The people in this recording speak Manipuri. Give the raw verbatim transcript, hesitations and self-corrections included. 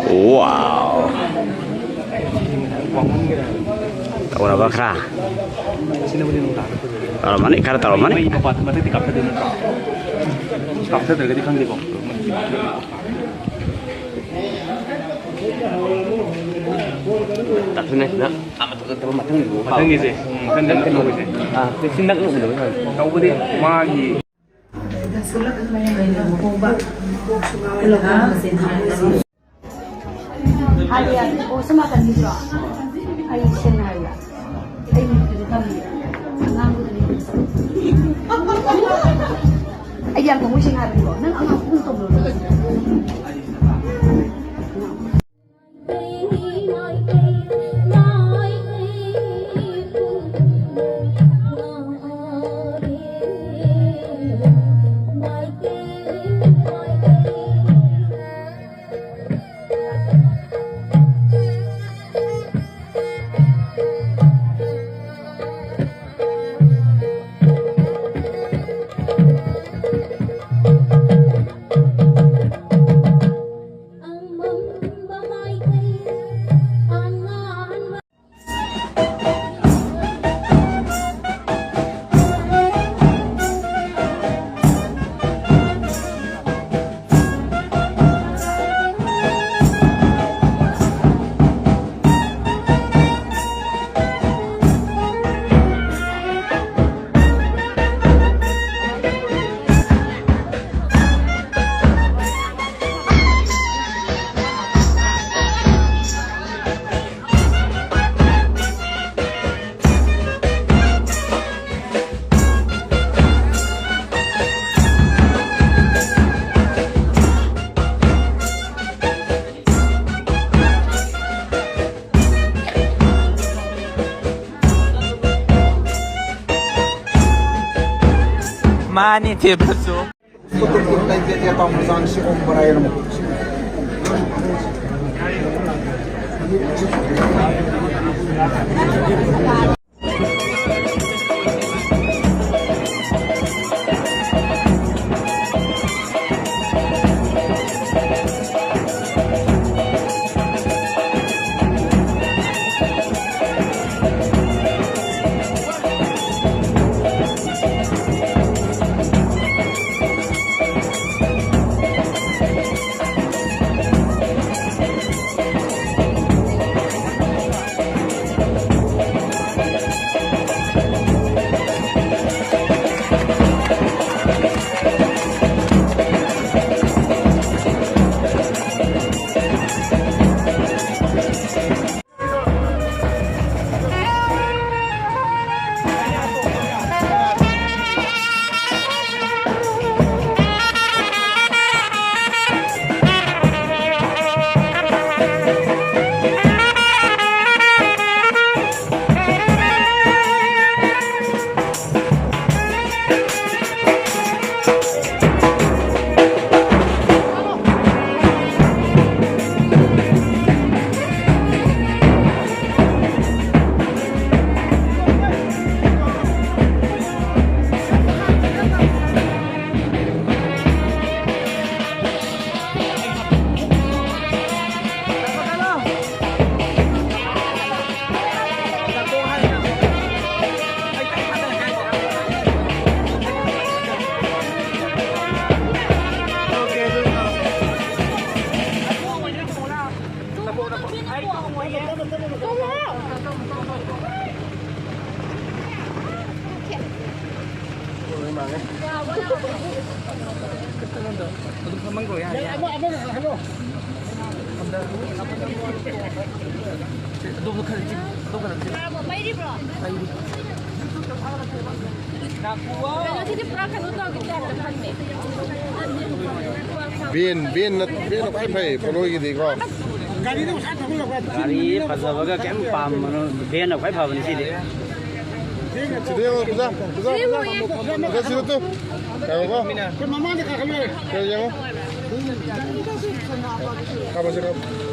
ꯋꯥꯎ꯫ ꯇꯧꯔꯕ ꯈꯔ? ꯇꯧꯔꯝꯃꯅꯤ, ꯈꯔ ꯇꯧꯔꯝꯃꯅꯤ꯫ ꯃꯩ ꯃꯄꯥꯟ ꯃꯊꯛꯇꯤ ꯀꯥꯞꯊꯗꯣꯏ ꯅꯠꯇ꯭ꯔꯣ? ꯀꯥꯞꯊꯗ꯭ꯔꯒꯗꯤ ꯈꯪꯗꯦꯀꯣ꯫ ꯇꯥꯊꯨꯅꯦ, ꯅꯪ꯫ ꯑꯥ, ꯃꯊꯛ ꯅꯠꯇꯕ, ꯃꯊꯪꯒꯤꯗꯨ꯫ ꯃꯊꯪꯒꯤꯁꯦ, ꯎꯝ, ꯃꯊꯪ ꯅꯪ ꯀꯩꯅꯣ ꯇꯧꯕꯁꯦ꯫ ꯑꯥ, ꯁꯤ ꯅꯛꯅ ꯎꯅꯕ ꯃꯥꯜꯂꯦ꯫ ꯇꯧꯕꯗꯤ ꯃꯥꯒꯤ ꯍꯥꯏꯌꯦ, ꯑꯣ, ꯁꯣꯝ ꯅꯥꯀꯟꯒꯤꯁꯤꯔꯣ? ꯑꯩ ꯁꯦꯡꯅ ꯍꯥꯏꯒꯦ꯫ ꯑꯩ ꯃꯤꯠꯇꯨꯗꯤ ꯈꯪꯗꯦ꯫ ꯑꯉꯥꯡꯗꯨꯗꯤ꯫ ꯑꯩ ꯌꯥꯝ ꯊꯃꯣꯏ ꯁꯦꯡꯅ ꯍꯥꯏꯕꯅꯤꯀꯣ꯫ ꯅꯪ ꯑꯉꯥꯡ ꯄꯨꯡ ꯇꯧꯕꯤꯔꯣ꯫ ꯃꯥꯅꯤ ꯊꯦꯕꯁꯨ꯫ ꯑꯗꯨꯝ ꯐꯝꯃꯟꯈ꯭ꯔꯣ, ꯌꯥꯔꯦ, ꯌꯥꯔꯦ꯫ ꯑꯃ, ꯑꯃ ꯍꯜꯂꯣ꯫ ꯑꯗꯣꯝꯗ ꯈꯔ ꯆꯤꯛ, ꯑꯗꯣꯝ ꯈꯔ ꯆꯤꯛ꯫ ꯄꯩꯔꯤꯕ꯭ꯔꯣ? ꯄꯩꯔꯤ꯫ ꯀꯩꯅꯣꯁꯤꯗꯤ ꯄꯨꯔꯥ ꯀꯩꯅꯣ ꯇꯧꯔꯒꯦ ꯇꯥꯏꯞꯇ ꯐꯝꯃꯦ꯫ ꯚꯦꯟ, ꯚꯦꯟ ꯅꯠ-, ꯚꯦꯟꯅ ꯈ꯭ꯋꯥꯏ ꯐꯩ ꯄꯣꯠꯂꯣꯏꯒꯤꯗꯤꯀꯣ꯫ ꯒꯥꯔꯤ ꯐꯖꯕꯒ ꯀꯩꯝ ꯄꯥꯝꯕꯅꯣ, ꯚꯦꯟꯅ ꯈ꯭ꯋꯥꯏ ꯐꯕꯅꯤ ꯁꯤꯗꯤ꯫ ꯁꯤꯗ ꯌꯦꯡꯉꯣ, ꯄꯨꯖꯥ, ꯄꯨꯖꯥ, ꯁꯤꯗ ꯄꯨꯖꯥ꯫ ꯌꯦꯡꯉꯣ꯫ ꯄꯨꯖꯥ, ꯁꯤꯗ ꯇꯨ꯫ ꯌꯦꯡꯉꯣꯀꯣ꯫ ꯁꯤꯗ ꯌꯦꯡꯉꯣ꯫ ꯀꯥꯞꯄꯁꯤ, ꯀꯥꯞꯄꯁꯤ꯫